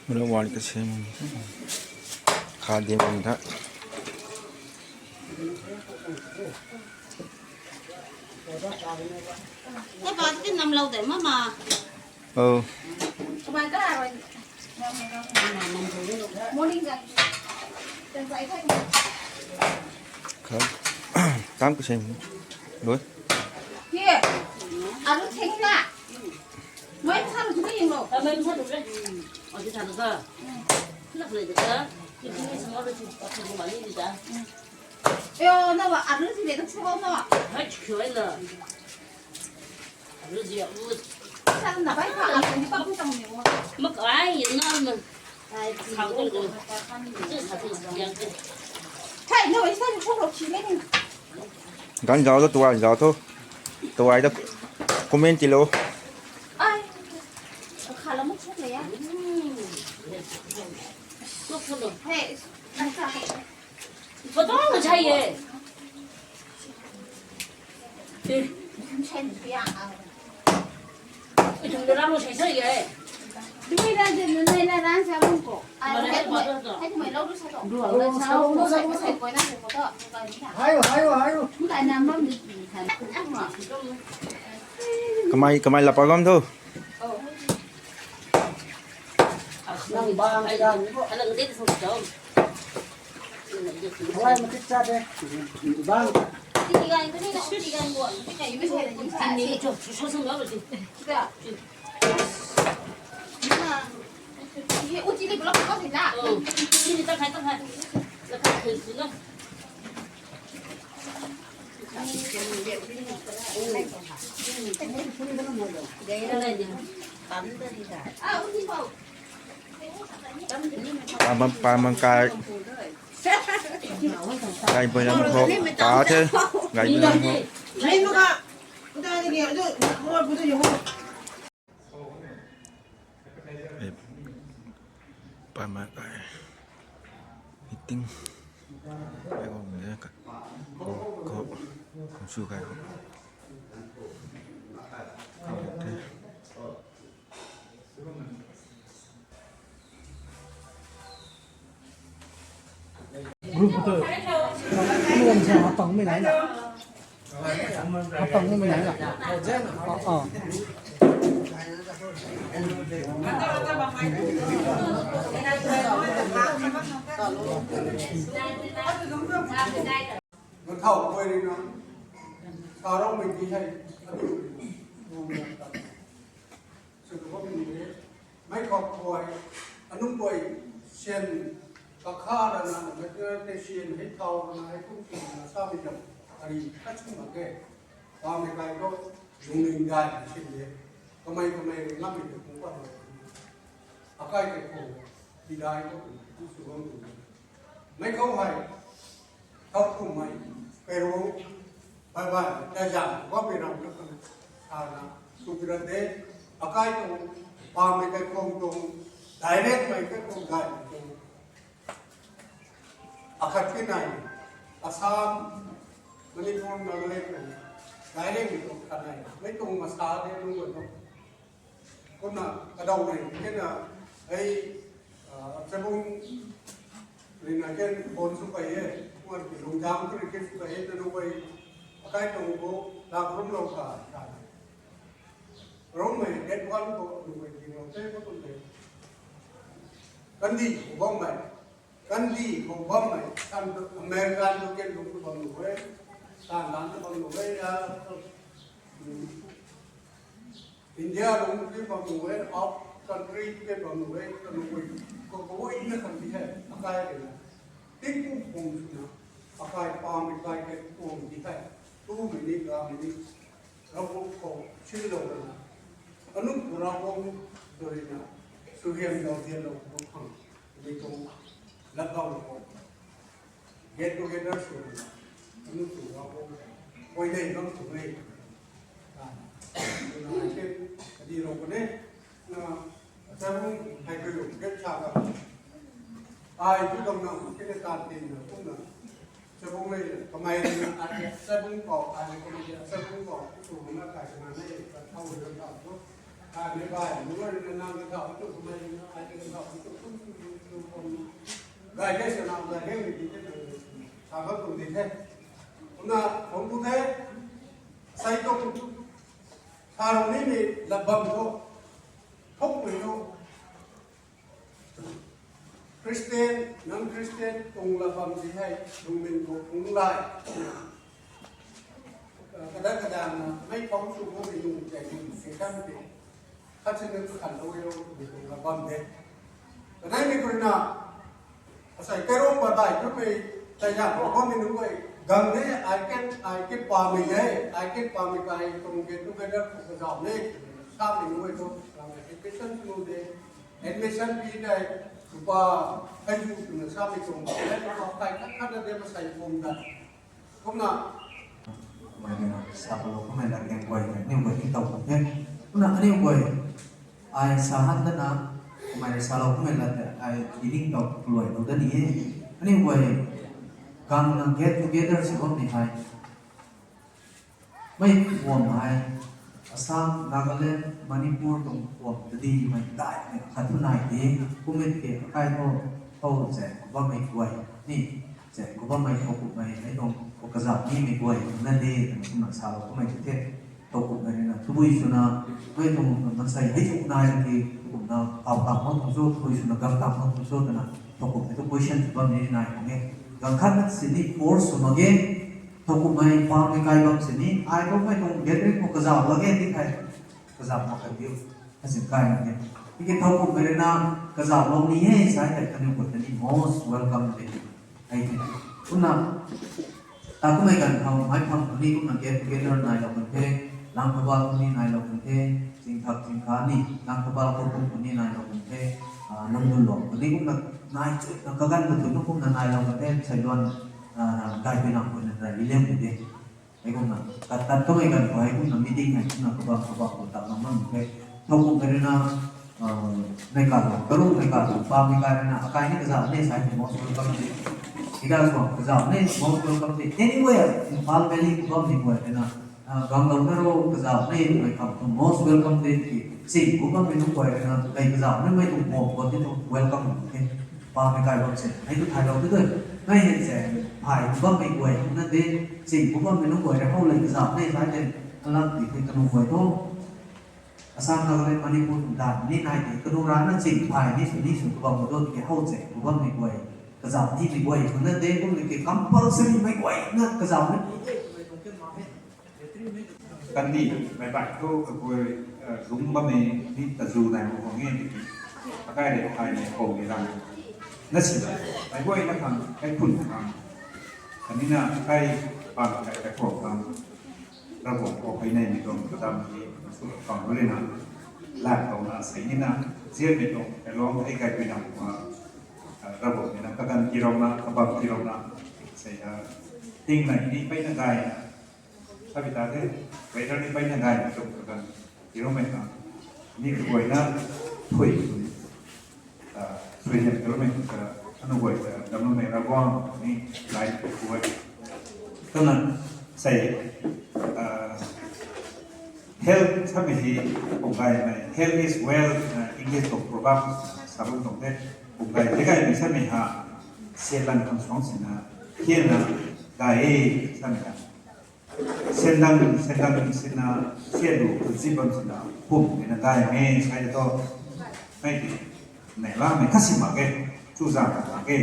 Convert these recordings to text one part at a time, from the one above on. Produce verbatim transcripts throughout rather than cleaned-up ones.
Mara wali ka sem. Kha de man da. Ka ba ti nam lou de mama. Oh. Ka ba ka roi. Morning da. Kha. Tam ka sem. Loi. Here. Aru theng la. Mai sa lu ni lo. Mai sa lu le. Aru sa lu ka. Nak le ka. Ni ni sa lu ti. Aku lu ni da. Yo, na wa aru si le tak sa na. Hai, chu na. Aru dia, aru. Sa na bai pa, aru ni pa bu tang ni wo. Mak ai, na na. Hai, no, isa ni sa lu si le ni. Gan zau tho, tuai zau tho. Tuai ta comment ti lo. Ai. Kha la mak sa le ya. Hey, na sa. Photo na chai ye. Ithum ram lo sai sai ye. Dui na din na na na sa bung ko. Ai, hai mai lo sa to. Dua na sa. Sai sai koi na ko to. Hayo, hayo, hayo. Kai na mam di. Kamei, kamei lapa gam tho. Nang bang kai dan ko. Alang din sa to. Wai ma kit cha de. Bang. Pamang, pamang kai. Kai bui lam ho. Ka the. Kai bui lam ho. Eh, pamang kai. Meeting. Ai ko me ka. Ko, ko. Ko su kai ko. Ko the. Group tu. Ni lam sa atang mi nai la. Atang mi nai la. Oh, oh. Mathau koi rui na, sa rau mei ti hei, adu, sw tu bam ni de, mei khou koi, anung koi, syan, kakha rana, mei te syan, hei thau rana, hei kum syan rana, sa mei jam, ari, kachung mak ge, pamei kai khou, lungning dai, syan de, kamei kamei, ngam mei te kung pa, akai te kung, ti dai khou, tu sw bam tu, mei khou hei, Thau kum mei, kai ru, bye bye, ta zan, wa mei ram ka kan, sa na, su pi ra de, akai tuang, pamei kai khong tuang, direct mei kai khong gai tuang. Akhat ki nai, Assam, Manipur, Nagaland tuang, direct mei tuang khat nai, mei tuang masa de lu tuang. Kumna, kadau nei, kena, ei, ah, Chabung, rina ken bon sw pei e, kumna ki lungdam tu ri ken sw pei e, nanu pei, akai tuang bo, dak rum lou ka, ka. Rum mei, get one ko, nanu pei, ting lou te, ko tum te. Kandi, ko bam mei. Kandi, ko bam mei. Kan tu, American tu ken lung tu bam lu e. Kan dan tu bam lu e, ya, tu. India lung ke bam nu e, out country ke bam nu e, kanu e, ko ko ina kan di hai, akai ke na. Ting kum kum suna, akai pamei kai ke kum di hai. Tu mei ni, ga mei ni, Ravguangc khou sin lou na. Anu Ravguangc doi na, suhiam dau dian lou khang, ni tuang lat bam khou. Get together sw na, anu tu wa ko, koi nei bam tu nei. Ah, na ke, di ro ko ne, na, Chabung hai ko ru, get cha ka. Ai tu dong na, ke ne tan tin na, kum na. Chabung nei, kamei na, ai, Chabung ko, ai, kamei, Chabung ko, tu na kai na nei, ka thau na ka tu. Ai ni bai, nunc na nang ka thau tu, kumei na ai ka thau tu, kum kum kum kum kum. Gai ke sana gai ke mi di te, sa ka tu di te. Kumna, kung tu te, sai tu, sa rau ni ni, la bam tu, thuk mi tu. Christian, non-Christian, kung la bam di hei, lungmin ko kung lai. Kada kada na, mei pang su ko ni lung chai ni, Satan te. Khat se ni tu khan lo yo, ni kung la bam de. Kadai ni kuri na, asai kairong ba dai tu mei, tai ya ko bam ni nunc guay, gang de, I can, I can pa mei de, I can pa mei kai, kung get together, kung ka zau ne, sa mei nunc guay tu, gang de, education su de, admission fee dai, rupa, kai ju tu na sa mei kung, kai rupa, kai khat khat na de, masai kung da. Kumna. Kumei na sa lo, kumei na keng guay, aniu guay ni tau kum the. Kumna aniu guay, ai sa han dana, kumei na sa lo, kumei la te, ai kining tau kuluai lo dani e. Aniu guay, gang na get together si bam ni hai. Mei kuam hai, Assam, Nagaland, Manipur tuang kuam tadi mei dai mei khat thu nai de, kumei ke akai tho, tho ze, kubammei guay, ni, ze, kubammei tho kumei, hei tuang, ko kazap ni mei guay, na de, na kumna sa lo kumei the, tho kumei na, tubui swna, mei tuang, mansei, hei tuang nai de, kumna, tau tang mak tuang cho, tubui swna, gang tang mak tuang cho, twna, tho kumei tu question bam ni nai kung e. Gang khat na sini force swna ge, Thow kumei pang mei kai bam sini, ai tu mei tuang gathering khou kazauh lak e ti thei, kazauh mak kan diu, asin kai mak e. Tiki thow kumei rui na kazauh lou ni e, sai thei kaniw khou tei ni most welcome de. Ai the. Kumna, ta kumei ganv khou, mei phang khou ni kumna get together nai lou kan the, lang kabal khou ni nai lou kan the, ching thak ching kha ni, lang kabal khou kum khou ni nai lou kan the, ah, lang dun lou khou ni kumna nai chu, na kaganv khou tu na kumna nai lou kan the, sai luan, ah, dai pui nang khou na rai li liam de. Hei kumna, tat, tat kamei ganv khou hei kumna meeting hei kumna kabam, kabam khou tat lam man the. Thow kumei rui na, ah, nei ka lou, karung nei ka lou, pa mei kai rui na, akai ni kazauh ni sai the most welcome de. Ida suang kazauh ni most welcome de. Anywhere, Imphal Valley khou bam ni guay rui na, ah, gang lou na ro kazauh ni mei kam tu most welcome de. Ching khou bammei nunc guay rui na, mei kazauh ni mei tuang bam khou ni tu welcome de. Pa mei kai bam se, hei tu thay lou de tu. Mei hei se, phay khou bammei guay na de, ching khou bammei nunc guay rui how lei kazauh ni sai the, alam di the kanu guay thu. Assam, Nagaland, Manipur, dan ni nai the, kanu rana ching phay ni sw ni sw khou bam khou tu, tiki how ching khou bammei guay, kazauh ni mei guay, na de, kum ni ki compulsory mei guay, na kazauh ni mei guay, mei tuang ke ma he. Kandi, mei bai thu, kabui, eh, lungc bammei ni tazu nai mak khang e, tiki. Akai rui phay ni khou ni ram. Na si la, mei guay na khang, kai khun khang. Kani na kai bam kai, kai khou khang. Ravguangc khou hei nei mei tuang kadam ni, su khang rui na. Lan khou na, sei ni na, zian mei tuang, kai luang, hei kai pui nang, ah, Ravguangc ni na, kaganv ki rau na, kabam ki rau na. Sei, ah, ting nai ni pey na gay na. Sabi ta the, weather ni pey na gay na, tuang kaganv ki rau mei na. Ni kaguay na, thui. Ah, sui hiam kalou mei, ah, anu guay, ah, damlou mei Ravguangc ni lai kuay. Twna, sei, ah, health samei hi, pung gay mei, health is wealth, ah, English tuang proverb, sa bam tuang the, pung gay, the gay mei samei ha, sian lan khang suang sina, hian na, gay e, samei ha. Sendang, sendang sina, sian lu, kazip bam sina, pum ni na gay mei, sai de tho. Mei di, nei la mei kasi mak ge, chu zang mak ge.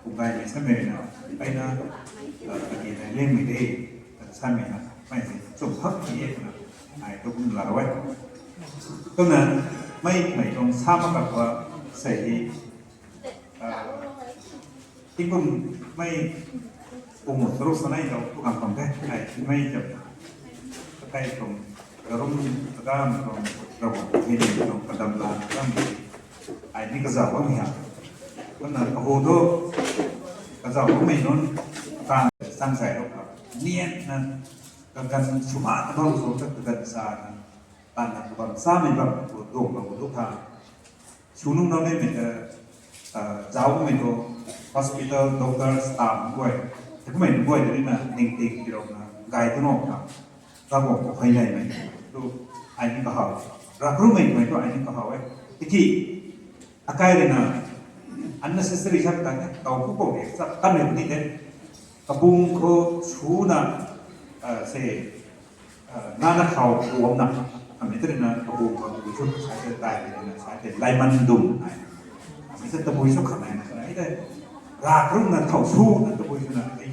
Pum gay mei samei na, ai na, ah, kati na liang mei de, samei na, mei di, chum hak ni e na, ai tu kum la rau e. Twna, mei, mei tuang sa mak ka khou, sei di, ah, tingkum mei pung charuk sanei tau tu kam tuang the, ai mei jam. Akai tuang, karum, kadam tuang, Ravguangc hei ni tuang, kadam la, kadam. Ai ni kazauh bam hia. Twna kahu tu, kazauh bammei nunc, tan, tan sai rau ka. Nian na, kaganv suma, kabam su, kaganv sa na. Tan na, kabam sa mei bam, ko dong bam, ko duk ha. Sw nung nau ni mei ta, ah, zauc mei tu, hospital, doctor, staff guay, ta kumei guay ni na, ning ting ki rau na, gay tu nung na, Ravguangc khou hei nei mei, tu, ai ni kahaw. Rakrumei mei tu ai ni kahaw e. Tiki, akai rui na, unnecessary sa ta, tau ku pou de, sa tan ni ni de. Kabung khou suna, ah, se, ah, nana khou kuam na, ami tari na kabung khou tabui suk sa te tai na, sa te laiman dum ai. Ami ta tabui suk khat nai na, ai te. Rakrum na thau su na tabui suna, ai.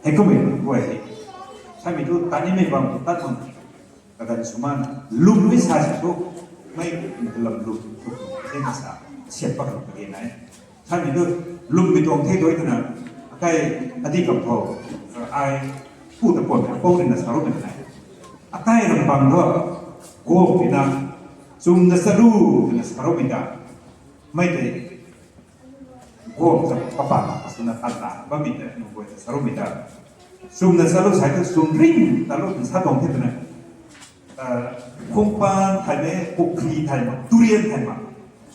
Hei kumei, kuai hei. Sa mi tu, tani mei bam, tat bam. Kadan sw man, lwm ni sa sa tu, mei lam lwm tu, thei na sa, siat pak lam page nai. Sa ni tu, lwmmei tuang thei doi twna, akai adi kam khou, ai, pu ta pon, pou ni na sa ro ni nai. Akai ram bang tu, go ni na, chum na sa lu, ni na sa ro ni da. Mei te, go sa papa, suna tan ta, bammei te, nu go sa ro ni da. Chum na sa lu sa tu, chum ring, ta lu, sa tuang thei twna. Ah, Khungpan thay me, Pukri thay ma, Turian thay ma.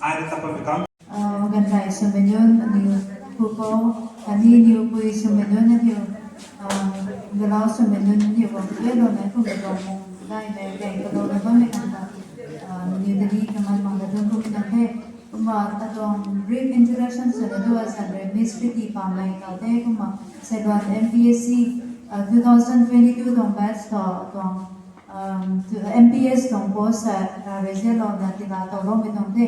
Ai na tapa mi kam. Ah, ganvai swmei nunc, aniu pupou, khatni aniu pui swmei nunc, aniu, ah, galau swmei nunc, aniu bam tuai lou na, kum bam mung, dai me, bang kalou na bammei kan ta, ah, aniu tadi kaman mang da dun kum na the. Kumna atuang brief introduction swna du asan rui Miss Kriti Pamei kau the, kumna Saigon M P S C, ah, two thousand twenty-two tuang batch ta atuang, um, tu-, M P S tuang post ta, ah, result lou na tila tau loumei tuang the.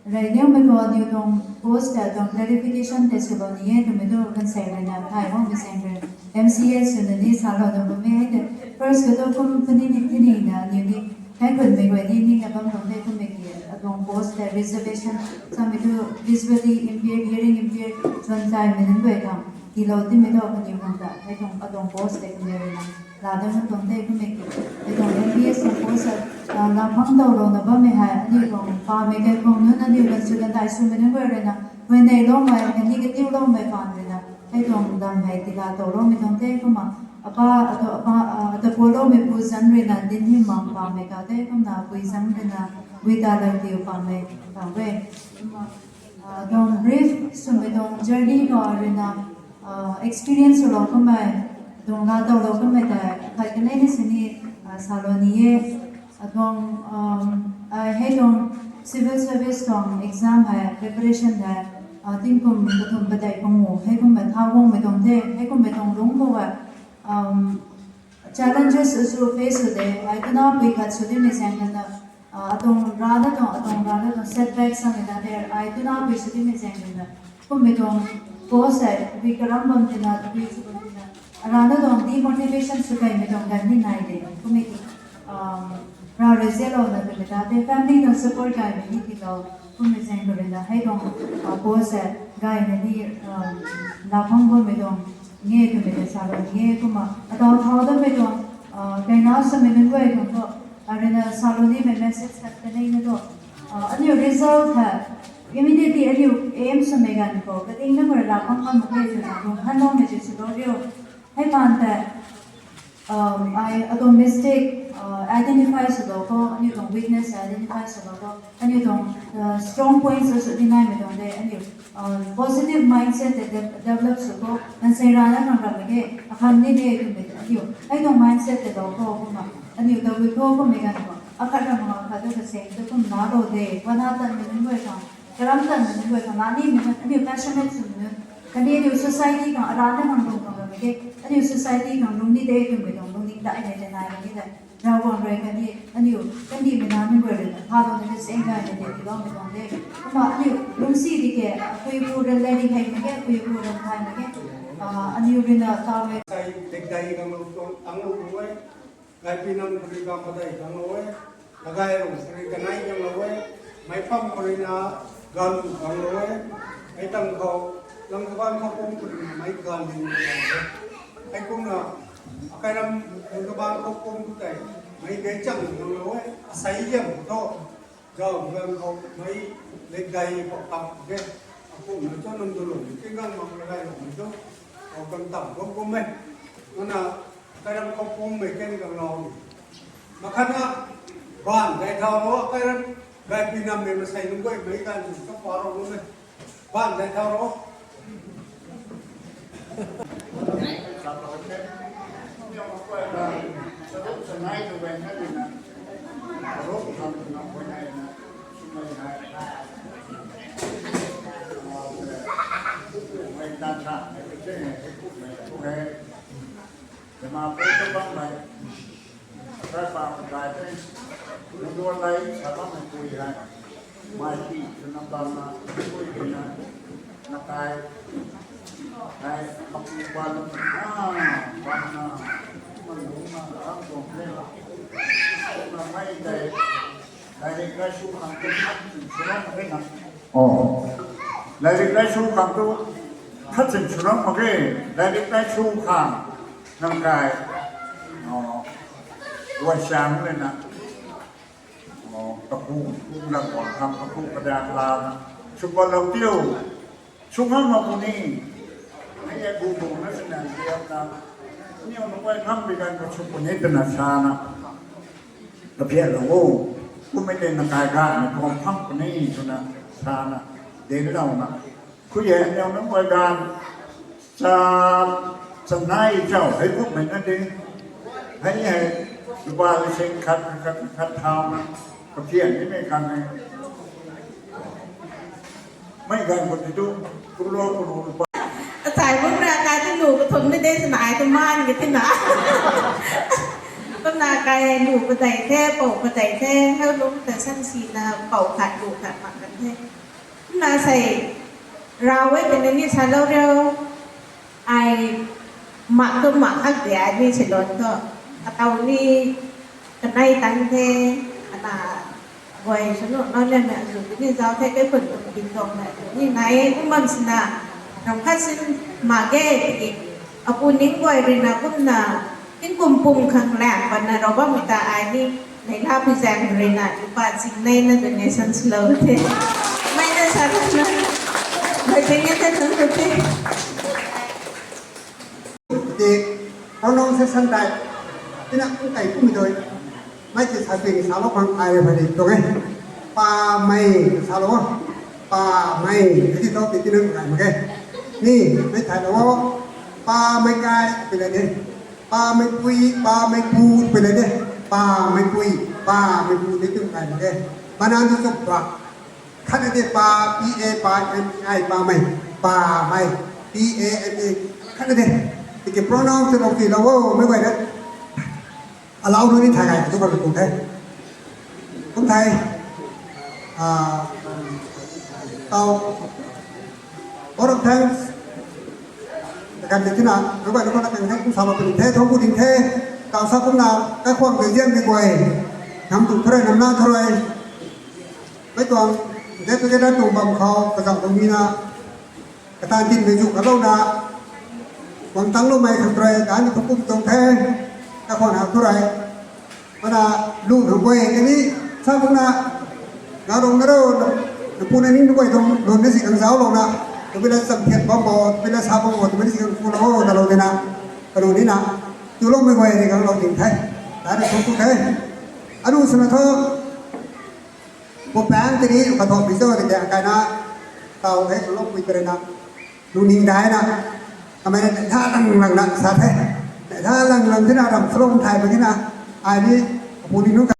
Rey niumei khou aniu tuang post ta tuang clarification tei swlou ni e twmei tu kan sei rui na thay bam mi seng rui M C S swna ni salou na bam e hei te. First ka tu kum puni ni tini na aniu ni kaikhunmei guay ni ni na bam tuang the kummei ki atuang post ta reservation samei tu visually impaired, hearing impaired, chuan taimei nunc guay khang tiilou timei tu kaniw khang ta hei tuang atuang post tei kaniw rui na la dang na tuang the kummei ki hei tuang M P S tuang post ta, ah, la phang tau lou na bammei hei aniu tuang pamei kai khang nunc aniu kan sw kan dai swmei nunc guay rui na huayney loumei khatni katiuloumei pan rui na hei tuang dam hei tila tau loumei tuang the kumna apa, atu apa, ah, ata pualoumei pu zan rui na din hym mang pamei kau the kumna pui zan rui na gui ta lang tiu pamei kau e. Kumna, ah, tuang brief swmei tuang journey khou rui na, ah, experience swlou kummei, tuang la tau lou kummei tei khat kanei ni sini, ah, salou ni e. Atuang, um, ai hei tuang civil service tuang exam hei preparation hei, ah, tingkum kathumh padeih pangu hei kummei thau guangmei tuang the, hei kummei tuang lungc khou e, um, challenges azu face sw de, ai twna pui khat sw dimei zaeng rui na, ah, atuang rana tuang, atuang rana tuang setback samei ta de, ai twna pui sw dimei zaeng rui na, kummei tuang post hei tabui karam bam tina, tabui sw bam tina, arana tuang demotivation sw kaimei tuang ganv ni nai de, kummei ki, um, Rav rui zalouna twmei ta tei family tuang support gaymei ni tiilou kummei zaeng khou rui na hei tuang, ah, post hei gayna ni, um, la phang bammei tuang nge twmei ta salou ni e kumna atau thau dammei tuang, ah, kaina swmei nunc guay tuang thu, ah, rui na salou nimei message khat kanei na tu, ah, aniu result hei immediately aniu aim swmei ganv khou kating na khou rui la phang bam mak khe twna lung khan loumei ti swlou riu. Hei pan tei, um, ai atuang mistake, uh, identify swlou khou, aniu tuang weakness identify swlou khou, aniu tuang, uh, strong points asu dinaimei tuang de, aniu, uh, positive mindset tei de-, develop sw khou, mansei rana khang ram mak ge, akhan ni de twmei aniu hei tuang mindset tei lou khou kumna aniu tabui khou kummei ganv khou akhat ram mak akhat tu kaseng tu kum na lou de, wana tanmei nunc guay khang, karam tanmei nunc guay khang, na nimei nunc, aniu passionate swmei nunc, khatni aniu society khang, arana khang lung khang ram mak ge, aniu society khang lung ni de twmei tuang lungning daihmei tei nai ni de. Ravguangc rui khatni aniu kandihmei na nunc guay rui na phalouna kaseng gaymei tei tiiloumei tuang de. Kumna aniu lungcsi di ke, apui pu rui learning hei mak ge, apui pu rui thay mak ge, ah, aniu rui na taw e. Sai dikdai ganglou tuang, tanglou tuang e. Gaypui nam khou rui gam padeih ganglou e, kagai rung khou rui kanei ganglou e, meic pam khou rui na gaanv ganglou e, meic tang khou, lang kabaanc khou pum khou rui na meic gaanv ganglou e. Hei kumna, akai ram lang kabaanc khou pum khou tei, meic gaychang ganglou e, asei liam khou thu, zauc ganv khou meic lekdai pak pak de, akumna cho nang dulou, tinggang mak lagailou mei tu, khou kan tam bam kum e. Kumna, akai ram khou pummei kan ganglou ni. Makhatna, baanv dei thau ro, akai ram gaypui nammei masei nunc guay meic ganv ni kapalou kum e. Baanv dei thau ro. Ruk khang na huayney na, swmei hei, mei tan sa, hei pui cheng hei, hei pui mei tu hei, Dimapur tu bam mei, kai pa kai te, nunduan lei sa bam mei pui hei, mei ti swna bam na, pui hei na, na kai, kai, maku bam na, bam na, man lung na, ram tuang the, na mei tei, lairik laisu khang tu khat ching swrang mak ge na. Oh. Lairik laisu khang tu khat ching swrang mak ge. Lairik laisu khang nang kai. Oh. Guay siang le na. Oh, kapu, pu lang guang khang kapu kadan la. Sw pat lou tiu. Sw ngam mak puni. Hei e gu bu na sina liam na. Niu nunc guay khang bi ganv khou sw puni twna sa na. Kaphian lou o. Kummei tei na kai ganv na tuang phang puni twna sa na. Dinlou na. Khu e niu nunc guay ganv. Cha, chanei chau hei kummei na de. Hei hei. Lupa lising khat, khat, khat thau na. Kaphian nimei khang e. Mei ganv khou ti tu, kuro kuro pa. Achai bum ra kai tu lu kathumh ni de sina ai tu man ka tina. Kumna kai lu padeih the, pou padeih the, hei lung ta san sina pou khat lu khat mak kan the. Kumna sei, rav e tini ni salou riu. Ai mak tu mak hak de ai ni salon thu. Atau ni kanei tan the, ana guay sunu nau lian na zu ni zau the kai pun tu bin tuang na ni nai kum bam sina. Ram khat sin mak ge tiki. Apu ning guay rui na kumna, tingkum pum khang lang pan na rou bammei ta ai ni, nei la pui zaeng rui na, lupa ching nei na donation swlou the. Mei na sa na, mei ching e the thun tu the. Ti, pronoun se san dai, tina kum kai kum doi. Mei ti sa ti salou khang ai rui pha di tuang e. Pamei salou. Pamei, hei ti thu ti tina kai mak ge. Ni, mei thaylou o. Pamei kai, pui la de. Pameipui, pameipu, pui la de. Pameipui, pameipu, ti tina kai mak ge. Mana tu chuk pa. Khat na de pa, P A, pa, M E I, pamei. Pamei, P A M E I, khat na de. Tiki pronoun se lou ti lou o, mei guay na. Alau nu ni thay kai tu kan tuang the. Kum the. Ah, tau. Vote of thanks. Kan de tina, rui guay na khou na kan the, kum salou puni the, thang ku ding the. Tau sa kumna, kakhwang de zian mei guay. Nam tu thurei, nam na thurei. Mei tuang, de tu de na tuang bam khou, kazauh tuang mi na. Katan tin mei zu kalouna, guang tangloumei khang rui, dan ni kum tuang the, kakhwang na thurei. Mana lu nang guay kani, sa kumna, na rong na rou, na pu na ning nang guay tuang, lun na si khang zauclouna, tabui la cham thiat bam bo, tabui la sa bam bo, tabui la si khang kulou, talou tina, kalou nina, tuloumei guay ni khang lou ding the, dan ni kum tuang the. Anu swna thu, Pu pang tini, kathok pi cho tiki, kaina, tau the, swlou pui tei na, lungning dai na, kamei na, tha lang lang na, sa the. Tha lang lang tina, ram swlou thay mak tina, ai ni, pu ni nu ka.